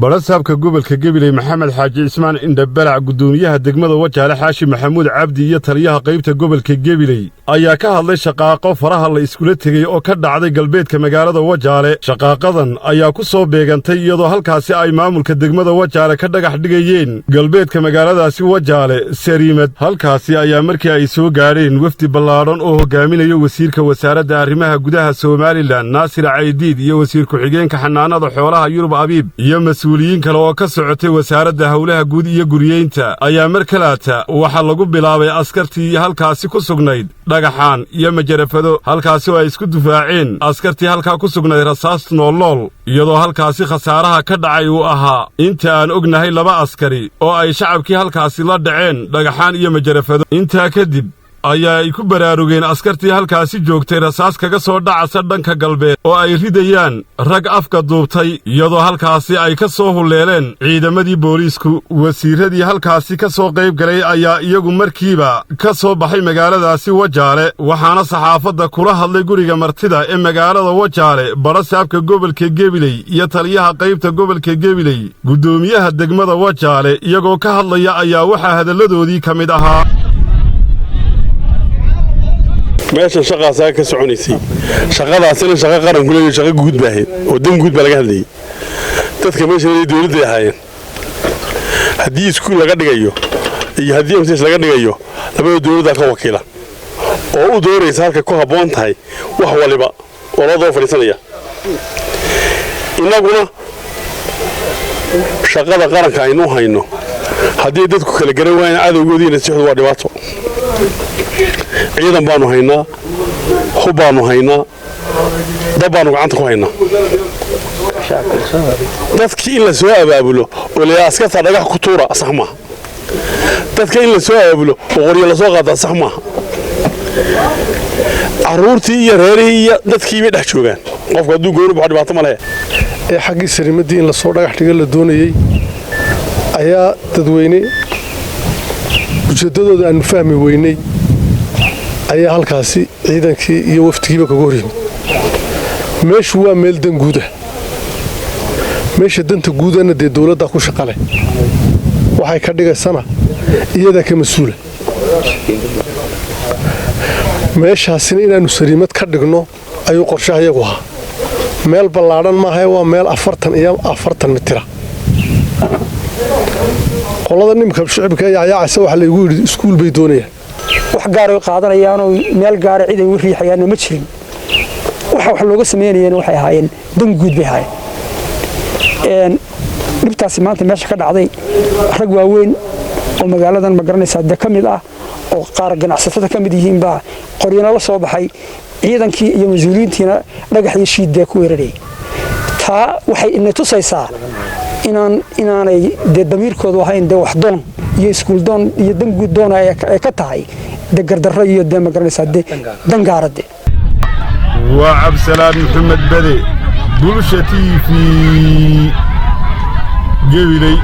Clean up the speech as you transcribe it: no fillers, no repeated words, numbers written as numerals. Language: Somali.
Badhasaabka gobolka Gabiley Maxamed Xaaji Cismaan Indhabalac, guddoomiyaha degmada Wajaale Xaashi Maxamuud Cabdi iyo taliyaha qaybta gobolka Gebiley ayaa ka hadlay shaqaaqo faraha la iskula tegey oo ka dhacday galbeedka magaalada Wajaale. Shaqaaqadan ayaa ku soo beegantay iyadoo halkaasi ay maamulka degmada Wajaale ka dhagax dhigayeen galbeedka magaaladaasi Wajaale sariimad. Halkaasi ayaa markii ay soo gaadheen wefdi ballaadhan oo hogaaminayo wasiirka wasaaradda arrimaha gudaha Somaliland Naasir Caydiid iyo wasiir ku-xigeenka xanaanada xoolaha Yurub Abiib iyo mas-uuliyiin kale oo ka socotay wasaaradda howlaha guud iyo guriyeynta, ayaa mar kalaata waxaa lagu bilaabay askartii halkaasi ku sugnayd dhagaxaan iyo majarafado, halkaasi oo ay isku dufaaceen askartii halkaa ku sugnayd rasaas noolnool, iyadoo halkaasi khasaaraha ka dhacay uu ahaa, inta aan ognahay, laba askari oo ay shacabkii halkaasi la dhaceen dhagaxaan iyo majarafado. Intaa kadib ayaa ay ku baraarugeen askartii halkaasi joogtay rasaas kaga soo dhacasa dhanka galbeed oo ay ridayaan rag afka duubtay, iyadoo halkaasi ay ka soo hulleeleen ciidamadii booliisku. Wasiirradii halkaasi ka soo qayb galay ayaa iyagu markiiba ka soo baxay magaaladaasi Wajaale, waxaana saxaafadda kula hadlay guriga martida ee magaalada Wajaale badhasaabka gobolka Gebiley iyo taliyaha qaybta gobolka Gebiley, guddoomiyaha degmada Wajaale. Iyagoo ka hadlaya ayaa waxaa hadalladoodii ka mid ahaa: Meeshan shaqaasaa ka soconaysay. Shaqadaasina shaqo qaranku leeyahay, shaqo guud baa ahayd oo dan guud baa laga hadlayay. Dadka meesha leeyahay dowladday ahaayeen. Haddii iskuul laga dhigayo iyo haddii MCH laga dhigayo, labada dowladdaa ka wakiila oo u dooraysa halka ku habboon tahay wax waliba oo loo daba fadhiisanaya. Innaguna shaqada qaranka aynu hayno, haddii dadku kala garan waayaan cadowgoodiina nasixdu, waa dhibaato. Ciidan baanu haynaa, hub baanu haynaa, dab baanu gacanta ku haynaa. Dadkii in la soo abaabulo oo la askarta dhagax ku tuura, sax maaha. Dadka in la soo abaabulo oo qoryo lasoo qaadaa, sax maaha. Carruurtii iyo reerihii iyo dadkii bay dhex joogaan. Qofku hadduu gooni baxo, dhibaato ma lehe. Ee xaggii sariimadii in lasoo dhagax dhigo la doonayey ayaa dadweyne ujeeddadooda aanu fahmi weynay ayaa halkaasi ciidankii iyo wafdigiiba kaga hor yimid. Meeshu waa meel dan guuda. Meesha danta guudana dee dowladdaa ku shaqale, waxay ka dhigaysana iyadaa ka mas-uula. Meeshaasina inaannu sariimad ka dhigno ayuu qorshaha iyagu ahaa. Meel ballaadhan maahae, waa meel 40 iyo 40 mitira. Qolada nimka shicibka yaacyaacaysa waxaa laygu yidhi iskuul bay doonayaan. Wax gaaray qaadanayaanoo meel gaara cid ay u riixayaanna ma jirin. Waxa wax looga samaynayeen waxay ahaayeen dan guud bay ahaayeen. Dhibtaasi maanta meesha ka dhacday, rag waaweyn oo magaaladan, ma garanaysaa, dee ka mid ah oo qaar ganacsatada ka mid yihiin baa qoryana la soo baxay, ciidankii iyo mas-uuliyiintiina dhagax iyo shiid dee ku weerarayay. Taa waxay ina tusaysaa inaanay dee damiirkoodu ahayn dee wax doon iyo iskuul doon iyo dan guud doona, ay ka tahay dee gardarro iyo dee, ma garanaysaa, dee dangaarade. Waa Cabdisalaan Maxamed Bade, Bulsha TV, Gebiley.